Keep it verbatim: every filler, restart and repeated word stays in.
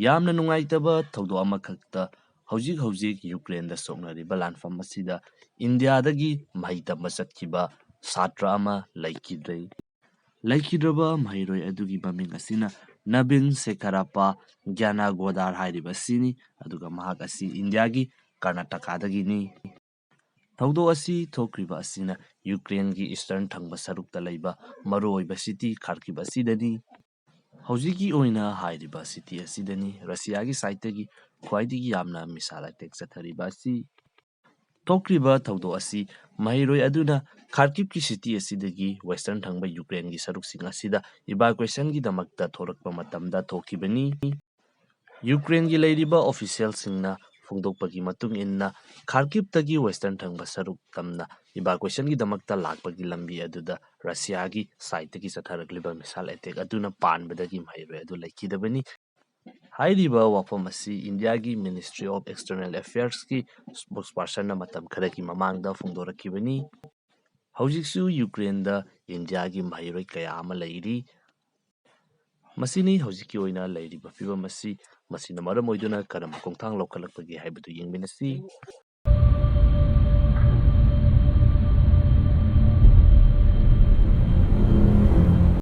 ꯌꯥꯝꯅ ꯅꯨꯡꯉꯥꯏꯇꯕ ꯊꯧꯗꯣꯛ ꯑꯃꯈꯛꯇ, ꯍꯧꯖꯤꯛ ꯍꯧꯖꯤꯛ ꯌꯨꯀ꯭ꯔꯦꯟꯗ ꯁꯣꯛꯅꯔꯤꯕ ꯂꯥꯟꯐꯝ ꯑꯁꯤꯗ ꯏꯟꯗꯤꯌꯥꯗꯒꯤ ꯃꯍꯩ ꯇꯝꯕ ꯆꯠꯈꯤꯕ ꯁꯥꯇ꯭ꯔ ꯑꯃ ꯂꯩꯈꯤꯗ꯭ꯔꯦ꯫ ꯂꯩꯈꯤꯗ꯭ꯔꯕ ꯃꯍꯩꯔꯣꯏ ꯑꯗꯨꯒꯤ ꯃꯃꯤꯡ ꯑꯁꯤꯅ ꯅꯕꯤꯟ ꯁꯦꯈꯔꯥꯄꯥ ꯒ꯭ꯌꯥꯅꯥꯒꯣꯗꯥꯔ ꯍꯥꯏꯔꯤꯕ ꯑꯁꯤꯅꯤ, ꯑꯗꯨꯒ ꯃꯍꯥꯛ ꯑꯁꯤ ꯏꯟꯗꯤꯌꯥꯒꯤ ꯀꯔꯅꯥꯇꯀꯥꯗꯒꯤꯅꯤ꯫ ꯊꯧꯗꯣꯛ ꯑꯁꯤ ꯊꯣꯛꯈ꯭ꯔꯤꯕ ꯑꯁꯤꯅ ꯌꯨꯀ꯭ꯔꯦꯟꯒꯤ ꯏꯁꯇꯔꯟ ꯊꯪꯕ ꯁꯔꯨꯛꯇ ꯂꯩꯕ ꯃꯔꯨꯑꯣꯏꯕ ꯁꯤꯇꯤ ꯈꯥꯔꯀꯤꯞ ꯑꯁꯤꯗꯅꯤ꯫ ꯍꯧꯖꯤꯛꯀꯤ ꯑꯣꯏꯅ ꯍꯥꯏꯔꯤꯕ ꯁꯤꯇꯤ ꯑꯁꯤꯗꯅꯤ ꯔꯁꯤꯌꯥꯒꯤ ꯁꯥꯏꯠꯇꯒꯤ ꯈ꯭ꯋꯥꯏꯗꯒꯤ ꯌꯥꯝꯅ ꯃꯤꯁꯥꯏꯜ ꯑꯦꯇꯦꯛ ꯆꯠꯊꯔꯤꯕ ꯑꯁꯤ꯫ ꯊꯣꯛꯈ꯭ꯔꯤꯕ ꯊꯧꯗꯣꯛ ꯑꯁꯤ ꯃꯍꯩꯔꯣꯏ ꯑꯗꯨꯅ ꯈꯥꯔꯀꯤꯞꯀꯤ ꯁꯤꯇꯤ ꯑꯁꯤꯗꯒꯤ ꯋꯦꯁꯇꯔꯟ ꯊꯪꯕ ꯌꯨꯀ꯭ꯔꯦꯟꯒꯤ ꯁꯔꯨꯛꯁꯤꯡ ꯑꯁꯤꯗ ꯏꯚꯥꯀꯨꯋꯦꯁꯟꯒꯤꯗꯃꯛꯇ ꯊꯣꯔꯛꯄ ꯃꯇꯝꯗ ꯊꯣꯛꯈꯤꯕꯅꯤ꯫ ꯌꯨꯀ꯭ꯔꯦꯟꯒꯤ ꯂꯩꯔꯤꯕ ꯑꯣꯐꯤꯁꯤꯌꯦꯜꯁꯤꯡꯅ ꯐꯣꯡꯗꯣꯛꯄꯒꯤ ꯃꯇꯨꯡ ꯏꯟꯅ, ꯈꯥꯔꯀꯤꯞꯇꯒꯤ ꯋꯦꯁꯇꯔꯟ ꯊꯪꯕ ꯁꯔꯨꯛ ꯇꯝꯅ ꯏꯚꯥꯀꯨꯋꯦꯁꯟꯒꯤꯗꯃꯛꯇ ꯂꯥꯛꯄꯒꯤ ꯂꯝꯕꯤ ꯑꯗꯨꯗ ꯔꯁꯤꯌꯥꯒꯤ ꯁꯥꯏꯠꯇꯒꯤ ꯆꯠꯊꯔꯛꯂꯤꯕ ꯃꯤꯁꯥꯏꯜ ꯑꯦꯇꯦꯛ ꯑꯗꯨꯅ ꯄꯥꯟꯕꯗꯒꯤ ꯃꯍꯩꯔꯣꯏ ꯑꯗꯨ ꯂꯩꯈꯤꯗꯕꯅꯤ꯫ ꯍꯥꯏꯔꯤꯕ ꯋꯥꯐꯝ ꯑꯁꯤ ꯏꯟꯗꯤꯌꯥꯒꯤ Ministry of External Affairsꯀꯤ spokespersonꯅ ꯃꯇꯝ ꯈꯔꯒꯤ ꯃꯃꯥꯡꯗ ꯐꯣꯡꯗꯣꯔꯛꯈꯤꯕꯅꯤ꯫ ꯍꯧꯖꯤꯛꯁꯨ ꯌꯨꯀ꯭ꯔꯦꯟꯗ ꯏꯟꯗꯤꯌꯥꯒꯤ ꯃꯍꯩꯔꯣꯏ ꯀꯌꯥ ꯑꯃ ꯂꯩꯔꯤ꯫ ꯃꯁꯤꯅꯤ ꯍꯧꯖꯤꯛꯀꯤ ꯑꯣꯏꯅ ꯂꯩꯔꯤꯕ ꯐꯤꯕꯝ ꯑꯁꯤ꯫ ꯃꯁꯤꯅ ꯃꯔꯝ ꯑꯣꯏꯗꯨꯅ ꯀꯔꯝꯕ ꯈꯣꯡꯊꯥꯡ ꯂꯧꯈꯠꯂꯛꯄꯒꯦ ꯍꯥꯏꯕꯗꯨ ꯌꯦꯡꯃꯤꯟꯅꯁꯤ꯫